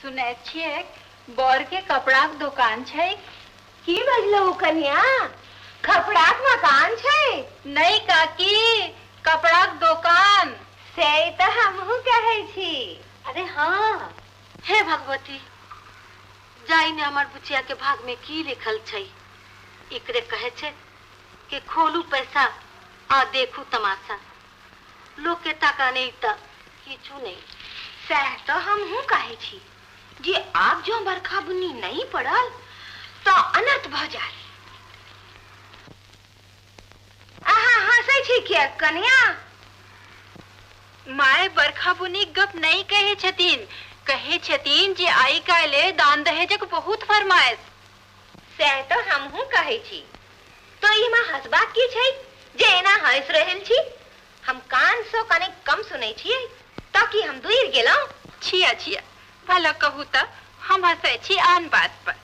सुनै छियै बर के कपड़ाक दोकान छै। की बजलहुँ कन्या? कपड़ाक मकान छै? नहि काकी, कपड़ाक दोकान। से तऽ हमहूँ कहै छी। अरे हाँ, हे भगवती, जाई ने हमर बुचिया के भाग में की लिखल छै। एकरे कहे छै कि खोलू पैसा आ देखू तमाशा। लोग के टाका नहीं त किछु नहीं। सएह तऽ हमहूँ कहै छी जे आब जँ बरखा बुन्नी नहीं पड़ल तऽ अनर्थ भऽ जायत। अहाँ हँसै छी किएक कन्या? माय बरखा बुनी गप नहीं कहे छथिन, कहे छथिन जे आई काल्हि दान दहेजक बहुत फरमाइश। सएह तऽ हमहूँ कहै छी। तो एहिमे हँसबाक की छै जे एना हँसि रहल छी? हम कानसँ कने कम सुनै छियै तऽ की हम दूर गेलहुँ? छिया छिया, भला कहू तऽ हम हँसै छी आन बात पर।